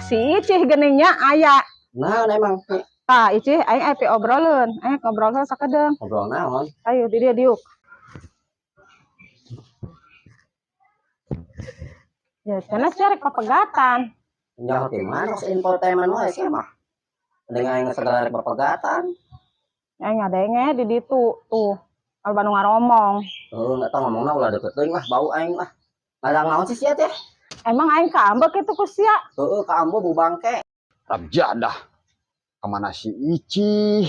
Si Icih geningnya aya. Nah, emang Tah, Icih aing aya piobroleun. Aing ngobrol heula sakedeung. Ngobrol naon? Ayo di dieu diuk. Ya, cenah sia rek papegatan. Nyaho di mana si infotainment wae sia mah. Mending aing segala rek papegatan. Aing ngadenge di ditu tuh. Kalau Bandung ngaromong. Heuh, enggak tahu ngomongna ulah deket teuing lah, bau aing lah. Ngadang naon sih sia teh? Emang aing kaambek kitu ku sia. Heeh, ka ambo bu bangke. Rabjadah. Kemana si Ici?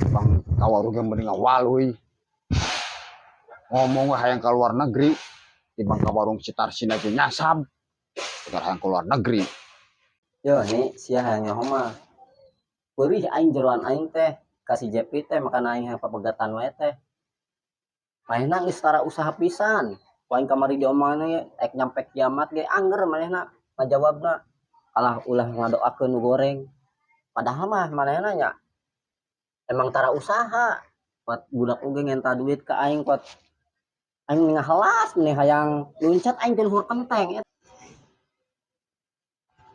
Bang kawaru ge mending ngawaluy. Ngomong we hayang ka luar negeri. Tibang ka warung si Tarsin aja nyasab. Tegar hayang ke luar negeri. Yo, nih sia hayang nyaho mah. Peurih aing jeroan aing teh ka si Jepri teh makan aing hayang papegatan wae teh. Manehna geus tara usaha pisan. Ku aing kamari diomongan ge ek nyampe kiamat ge anger manehna ngajawabna. Alah ulah ngadoakeun nu goreng. Padahal mah manehna nya emang tara usaha. Kuat budak oge ngenta duit ka aing kuat aing ngahelas meni hayang luncat aing teh luhur kenteng.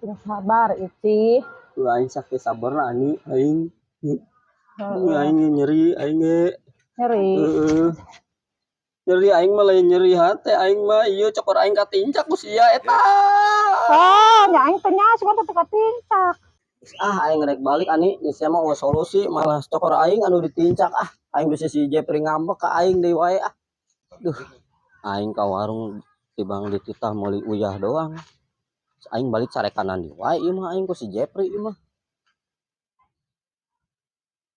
Sing sabar Ici. Tuh aing sakit sabar ani aing. Heeh. Aing nyeri aing ge. Nyeri. Heeh. Nyeri aing mah lain nyeri hate aing mah ieu cokor aing katincak ku sia eta. Oh, nya aing teh nya sugan teh katincak. Ah aing rek balik ani ni sia mah eueuh solusi malah cokor aing anu ditincak ah. Aing bisa si Jepri ngambek ka aing deui wae ah. Duh, aing ka warung tibang dititah meuli uyah doang. Aing balik carekanan deui wae ieu mah aing ku si Jepri ieu mah.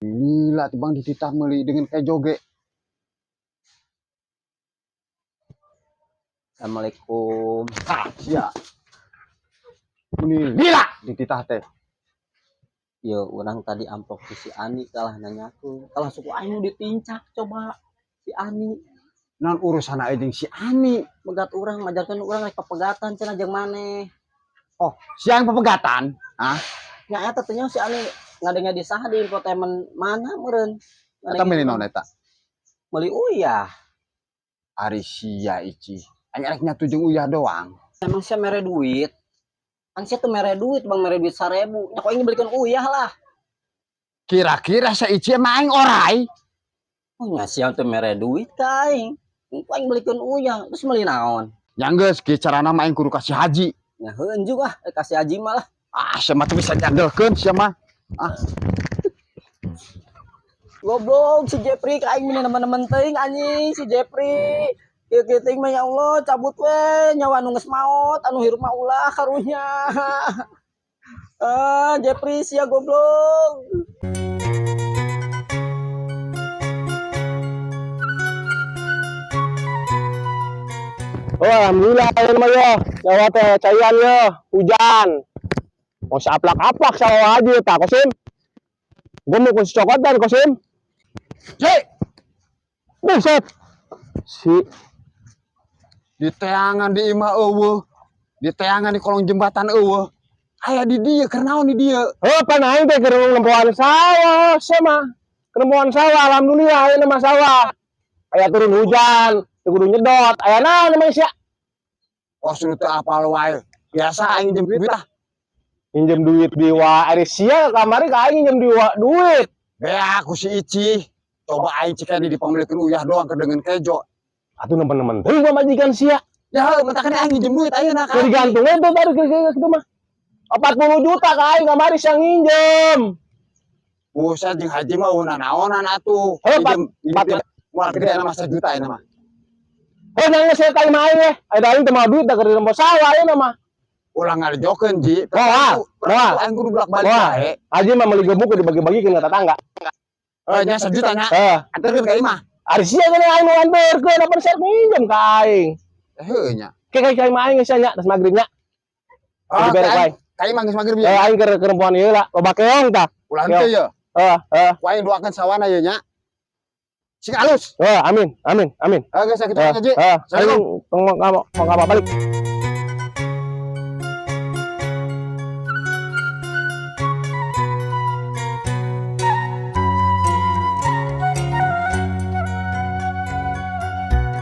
Lila tibang dititah meuli dengan kejo ge. Assalamualaikum. Ah, sia. Ini lila dititah teh. Yo, urang tadi amplop ku si Ani kalah nanyakeun. Kalah suku aing nu ditincak coba si Ani. Naon urusan aing jeung si Ani? Megat urang majarkeun urang rek papegatan cenah jeung maneh. Oh, siang papegatan? Hah? Nya eta teh nya si Ani ngadenge di saha di infotainment mana meureun? Eta meuli naon eta? Meuli uyah. Ari sia Ici. Aing rek nyatu jeung uyah doang. Emang sia mere duit? Kan sia tuh mere duit, bang mere duit 1000. Nya kok aing belikan uyah lah. Kira-kira sa Ici mah aing orai. Oh, nya sia teh mere duit ka aing. Ku aing belikan uyah, terus meuli naon? Nya geus kieu carana mah aing kudu kasih haji. Nya heueun juga ah, kasih haji mah lah. Ah, sia mah teu bisa nyandelkeun sia mah. Ah. Goblok si Jepri ka aing meni nemen-nemen teuing anjing si Jepri. Kieu-kieu teuing mah ya Allah cabut we nyawa anu geus maot anu hirup mah ulah karunya. Ah, Jepri sia goblok. Oh, alhamdulillah ayeuna mah yo. Nyawa teh caian yo, hujan. Mau saplak-aplak sawah aja tah Kosim. Gua mau kunci cokotan Kosim. Cek. Buset. Si di teangan di imah eueuh, di teangan di kolong jembatan eueuh. Aya di dieu keur naon di dieu? Heuh, pan aing teh keur nempoan sawah sia mah. Keur nempoan sawah alhamdulillah ayeuna mah sawah. Aya turun hujan, teu kudu nyedot. Aya naon emang sia? Oh, sudah teu apal wae. Biasa aing minjem duit lah. Minjem duit di wa ari sia kamari ka aing minjem di wa duit. Bea ku si Ici. Coba aing cik di dipamilikeun uyah doang keur deungeun kejo. Atuh nemen-nemen teuing mah majikan sia. Ya heuh, mentakan aing minjem duit ayeuna ka. Keur digantung we tuh baru kira-kira kitu mah. 40 juta ka aing kamari sia nginjem. Buset jeung haji mah eueuh nanaonan atuh. Heuh, Minjem, empat minjem moal gede na mah 1 juta ayeuna mah. Heuh, nangis sia ka imah aing we. Aya aing teu mau duit da keur nempo sawah ayeuna mah. Ulah ngarjokeun ji. Moal, moal. Aing kudu bolak-balik Moal. wae. Haji mah meuli gemuk dibagi-bagikeun ka tetangga. Heuh, nya 1 juta nya. Heuh. Anterkeun ka imah. Ari sia geuning aing nu anterkeun apa sia minjem ka aing. Heuh nya. Ke ka imah aing geus nya tas magrib nya. Oh, Jadi berek wae. Ka imah geus magrib Eh, ya. aing keur nempoan ieu lah, loba keong tah. Ulah henteu ye. Heeh, heeh. Ku aing doakeun sawana ye nya. Sing alus. Heeh, amin, amin, amin. Heuh, geus sakitu Heeh, aja, Ji. heeh. Assalamualaikum. Aing tong mau balik.